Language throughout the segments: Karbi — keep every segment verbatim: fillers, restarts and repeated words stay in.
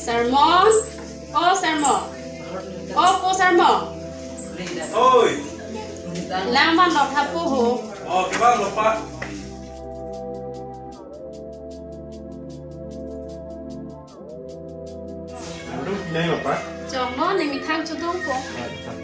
Sermon, oh Sermon, oh po Sermon. Oi. Lang man lok tha po ho. Oh, kevang lo pa. Aduh, neng apa? Choklo, neng methang chodun po. Ah, ah.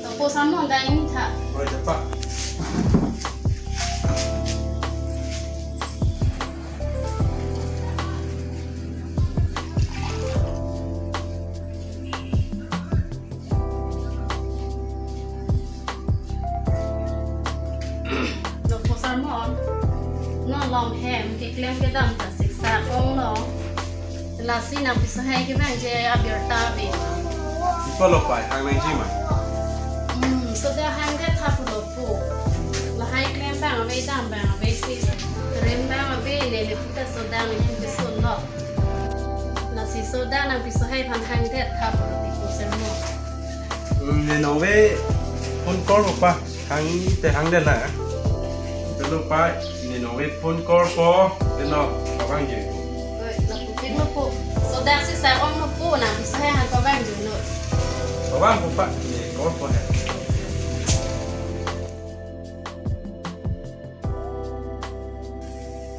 To po Sermon dai nangtha. Oh, ya, Pak. Lo po Sermon, non along hem keklem kedam ta siksak ong lo. Lasi nangpiso hai kevangji abirta ave. Ipo lo pa, hang nangji ma? Hmm, soda hangdet tha pulo po. Lahai klem abang ave, dam abang ave si. Rem abang ave, neli puta soda nangpi pisun lo. Lasi soda nangpiso hai aphan hangdet tha pulo ti po Sermon. Hmm, ne nove phone call pa. Hang te hangdet la. Te lo pa, ne nove phone call po, te no, pavangji. Oi, lapu pik lo po. Soda siksak ong lo po, nangpiso hai aphan pavangji non. Pavang po pa, ne call po he.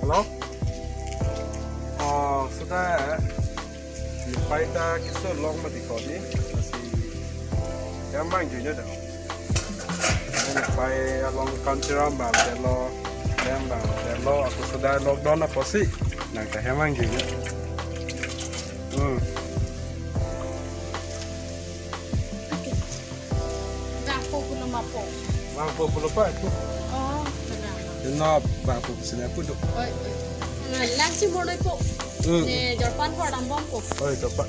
Hello? Oh, soda. Nepei ta keso long mati kodi. Lasi hem vangjuinon ta. Nepei along Kanchiram abang te lo, hem abang te lo, ako soda lockdown apotsi nangta hem vangjuinon. Hmm. Vangpo pulo ma po? Vangpo pulo pa itu. Oh, benar. Ino vangpo sini aku tu. Oi, oi. Nah, lang si mulai po. Hmm. Ne jorpan hor dam bom po. Oi, to pa.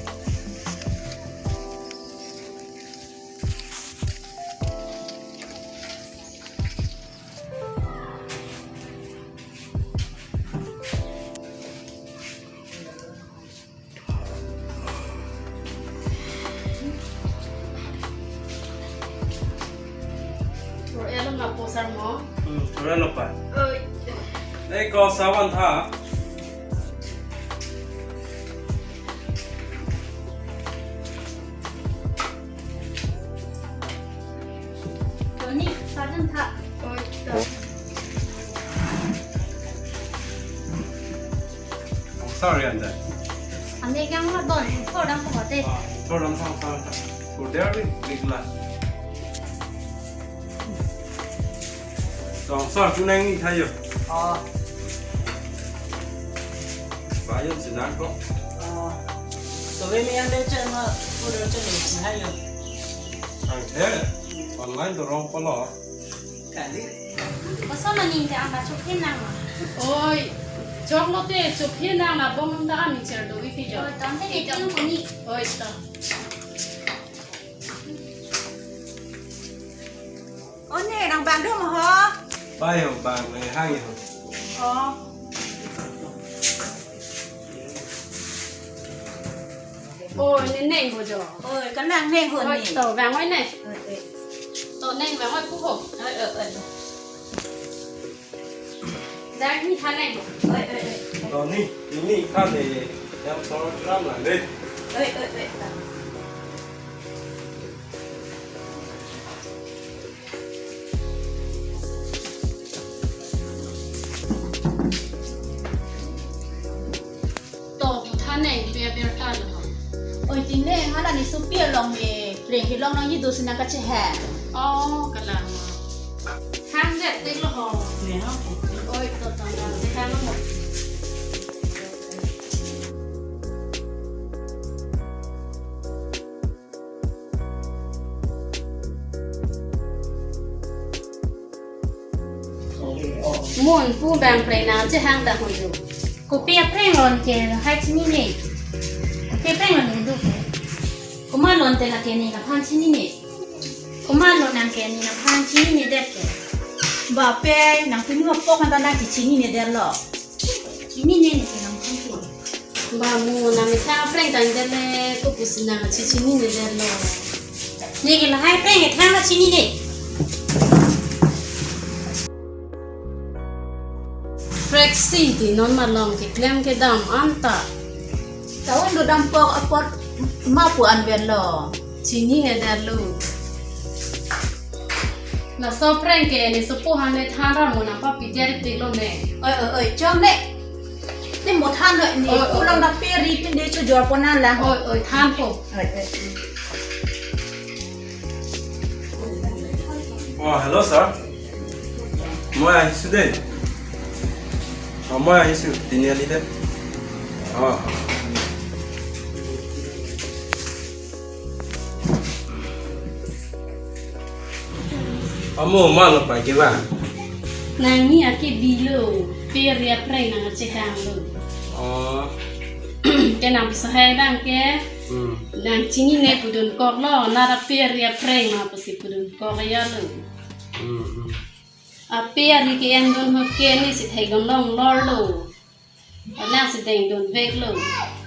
Thur-et lo ma po Sermon? Hmm, thur-et lo pa. Oi. Nei ko sawan tha. Toni, sajan tha. Oi, to. Sorry, anda. Ame gang ma don, thor dam ko te. Ah, thor dam sang sang. Ko der ri big la. Song song kunang ni thayo. Ah. Bayon sinan ko. Ah. So we me yang de chen ma, ko de chen ni thayo. Ang the online to rong polo. Kali. Koson aning te ama chokhe nang ma. Oi, choklo te chokhe nang ma bom ta ami cher do iti jo. Oi, tante ke jong kuni. Oi, ta. One, nang bang do mo ho? Pai ho, bang, nang hang ho. Oh. Oh, ne neng ho jo. Oi, ka nang neng ho. Oi, ne. To, bang oi ne. Oi, oi. To neng bang oi pu ho. Oi, oi, oi. Dak ni khan neng ho. Oi, oi, oi. To ni, ni khan ne, yang so ram lang de. Oi, oi, oi. To, tha neng, pi abirta lo. Oi, ti neng, hala ne sopi along ne, preng kelong nangji do sina kachehe. Oh, kalang. Hang det tik lo ho. Ne ho. Oi, to, to, to, hang lo. Mun pu bang preng nangchehang ta ho jo. Kopi apreng lon ke hai chinine. Kopi apreng lon hindu ke. Komat lon te lake ne laphan chinine. Komat lon nang ke ne laphan chinine det ke. Bape, nang pinu apok nang ta nang chinine det lo. Chinine ne ke nang phan ke. Ba mu nang methang apreng tang det le, ko pusi nang chichinine det lo. Ne ke lahai apreng ke thang la chinine. Preksi ti non malom keklem kedam anta. Tawen do dampok apot ma pu anvetlo. Chini he derlo. Laso aphrang ke ne sopo han le than ra mo nangpapi der tik lo ne. Oi, oi, oi, chom ne. Te mo than lo ne. Oi, oi, ulong oi. Da peri pinde chojor pon nang lang. Oi, oi, thanpo. Oi, oi. Oh, hello, sir. Moi আহিছো দেই। অ, মই আহিছো তিনিআলিতে। অ। Amo ma lo pa ke ba? Nangni ake bilo, peri aphrang nangchehang lo. Oh. Ke nang bisa hai bang ke? Hmm. Nang chinine pudun kok lo, nara peri aphrang ma pusi pudun kok ya lo. Hmm, hmm. Aperi ke en dun ho ke ne si thek dun long lor lo. Alang si deng dun vek lo.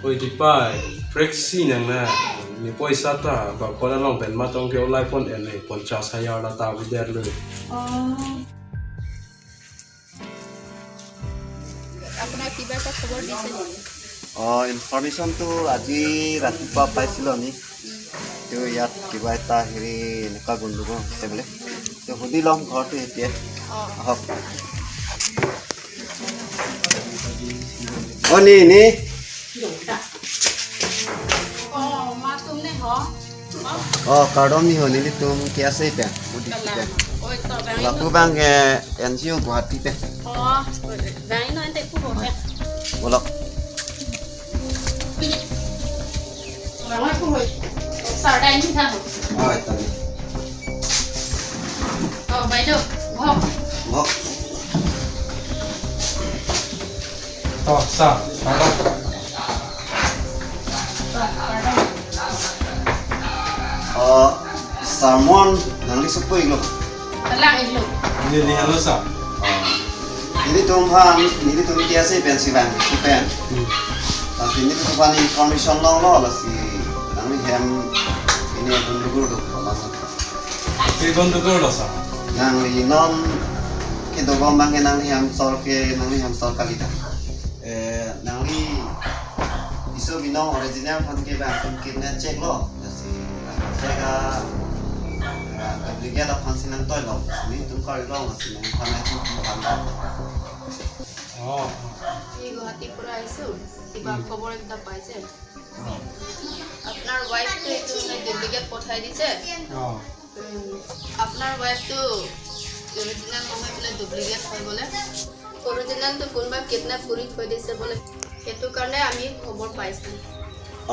Oi, di pai, prek si nang na. Ne poisa ta, ba kola long pen matong ke olai pon en ne, ponchas hajar la ta bider lo. Oh. আপোনাক কিবা এটা খবৰ দিছে নেকি? অ, ইনফৰমেশ্যনটো আজি ৰাতিপুৱা পাইছিলোঁ আমি। তো ইয়াত কিবা এটা হেৰি এনেকুৱা গণ্ডগোল হৈছে বোলে। তো সুধি ল'ম ঘৰটো এতিয়া। অ। আহক। অ, নি, নি। অ, মা তুম নে হ? অ, kardom ni ho, nelitum ke ase pen, odi pen. Oi, to bang. Lapu bang, eh, N G O Guwahati pen. Oh, bang no ente pu ho ya. Bolok. Bang pu ho. Sir, dai ni tha ho. Oi, tadi. Oh, bai do. Ho. Ho. Oh, sir, pardon. Oh, sermon nangli sopo iklo. Kalang iklo. Neli, neli, halo, sir. Oh. Nelitum aphan, nelitum ke ase pen si bang, si pen. Hmm. Lasi nelitum aphan information longlo, lasi nangli hem pine gundugul do. Ke gundugul lo, sir? Nangli non ke dobom bang ke nangli hem sor ke, nangli hem sor kali ta. Eh, nangli iso binong original aphan ke bang tum kidnap check lo. Lasi, check a, ah, duplicate aphan si nangtoilo. Nelitum kari lo, lasi nangphan nangchingki aphan lo. Oh, oh. এই গুৱাহাটীৰ পৰা আহিছো, কিবা উম। খবৰ এটা পাইছে? অ। আপোনাৰ ৱাইফটো এইটো মানে ডুপ্লিকেট পঠাই দিছে। অ। উম, আপোনাৰ ৱাইফটো অৰিজিনেল নহয় বোলে, ডুপ্লিকেট হয় বোলে। অৰিজিনেলটো কোনোবা কিডনেপ কৰি থৈ দিছে বোলে, সেইটো কাৰণে আমি খবৰ পাইছোঁ।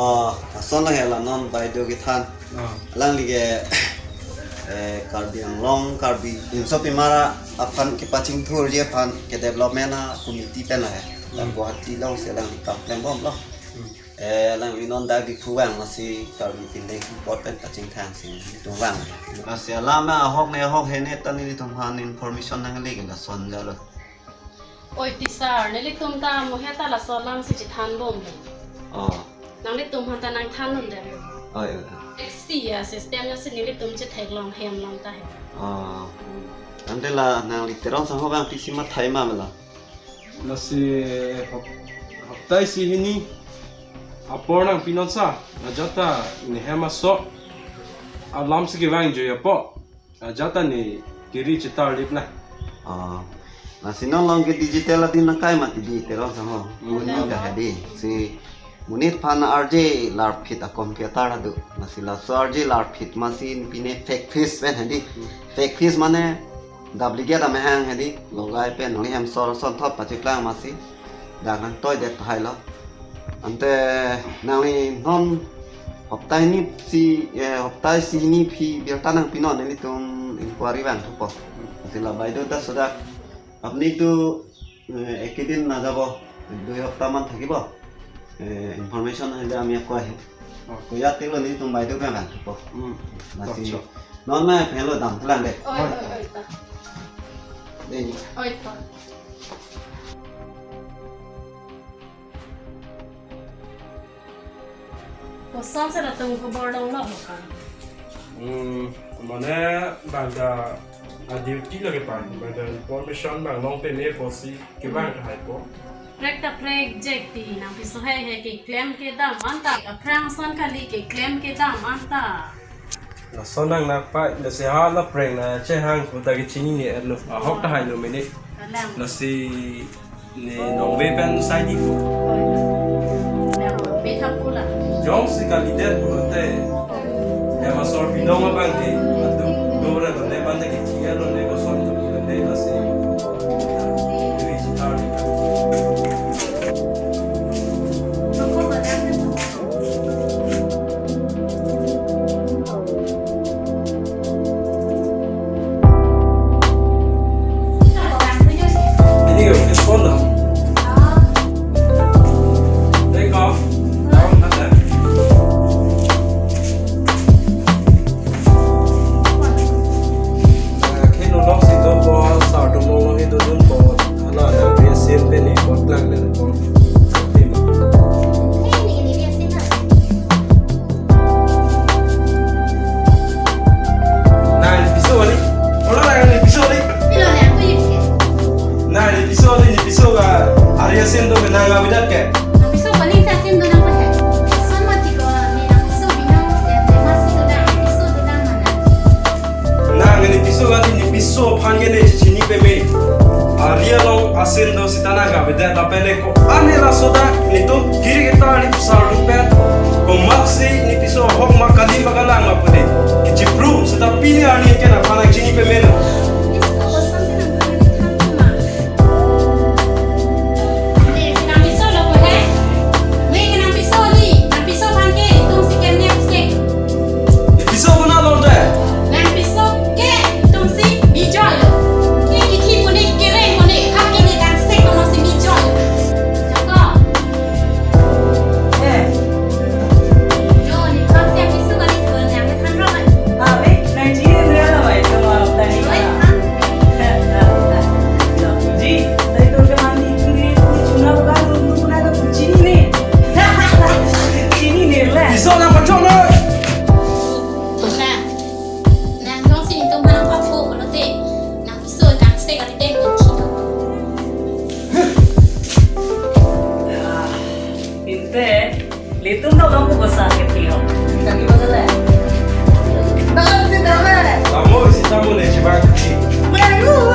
অ, lason lo hela non baideo kethan. O. Alangli ke, eh, Karbi Anglong, Karbi Nimso Pimara aphan kepachingthurji aphan ke development a committee pen ahe. Hmm. Guwahati along si alangli kam klembomlo. Hmm. Eh, alangli non dak Diphu vang, lasi Karbi Pindeng apot pen pachingthang si nelitum vang. Lasi alam ahok ne ahok he ne ta nelitum aphan information nangle ke lason jalo. Oi, ti sir, nelitum ta mo he ta laso alam si chethanbomlo. Oh. Nanglitum aphan ta nangthan un de. Oi, oi, oi. Taxi a system ya si nelitum chetheklong hemlong ta he. Oh. Hmm. Ante la nangli Teron sangho bang pisi mathai ma mela. Lasi hap-, hapta isi hini apor nangpinon sir, ajat ta ne hem aso alam si kevang joi apo, ajat ta ne kiri chetar lip na. Ah, lasi non along ke digital adim nangkai mati di Teron sangho. Hmm. Monit ka hedi. Si monit aphan arje larphit a computer adu. Lasi laso arje larphit masi pine fake face pen hedi. Hmm. Fake face mane duplicate amahang hedi, logai pen nangli hem sor sonthot pachiklang masi dak nangtoidet tahai lo. Ante nangli non hapta hini si, eh, hapta isi hini aphi birta nangpinon, nelitum inquiry vang thupo. Lasi la baideo ta sodak apni tu, eh, ek din na jabo, dui hapta man thakibo. Eh, information ahile ami ako ahi. Oh. Ko ya tilo nelitum baideo pen vang thupo. Hmm. Lasi. Acha. Non ma phelo dam thlang de. Oi, oi, oi, ta. Dei. Oi, ta. Koson si latum khobor longlo ka? Hmm, mane bang ta A duty lake pa, madam, information abang long peme pusi kevang tahai po. Prek ta prek jek ti nangpiso heihei keklem kedam anta, aphrang ason kali keklem kedam anta. Lason nang nakpa, lasi hala prek nangchehang pu ta kechinine erlo. Ahok tahai lo mene. Kalang. Lasi ne nongve pen sai di pu. Kalang, me thapo la. Jongsi kalidet pulote, ya masor binong abang ke, atu dora lo ne bang ke chia lo ne koson tu lo ne lasi. Dui chitar di ka. Ini ke respon dah. Take off. Down, attack. Eh, khe no nok si do po, sa do mo lo hi do dun po. Hala na reason pe ni pot lang le po. Tema. Nangpiso kali. Olo nangpiso kali. Pilo nangpiso kali, nangpiso ka Arya Sen do nang avedet ke. Nangpiso kali ta Sen do nang pakai. Son mati ko ni nangpiso bino, ya, masi do nangpiso do nang mana. Nang nepiso kali, nepiso aphan ke ne chini peme. Arya along asen do seta nang avedet lapen le ko-an laso ta netum kiri ketar ni pusar dupen. Komatsi nepiso ahok ma kali ma kalang ma pu de. Kechipru seta pini arni ke nangphan chini peme lo. Nangpiso lo ko he? Nangpiso li, nangpiso aphan ke itum si kene usik. Nepiso kona lo de? Nangpiso ke itum si bijol. Ke kithi puni kereng puni, hak ke ne kangsek kono si bijol. Jako. Eh. Jo, ni kau siap isu kali tu, yang ke than rawat. Ave, nang ji ni ria la vai, tu ma tani. Oi, than. Ji, tadi tu ke mandi tu ni, chuna bukan tu, tu na tu chini ni. Chini ni le. Piso nangpachok noi. Tuna, nang jongsi netum aphan nangpathu pulote, nangpiso kangsek kali deng ni chino. Inte, litum do kamu bosan ke tio. Tadi bagale. Dalam si dalam. Kamu si kamu le chibak si. Baru.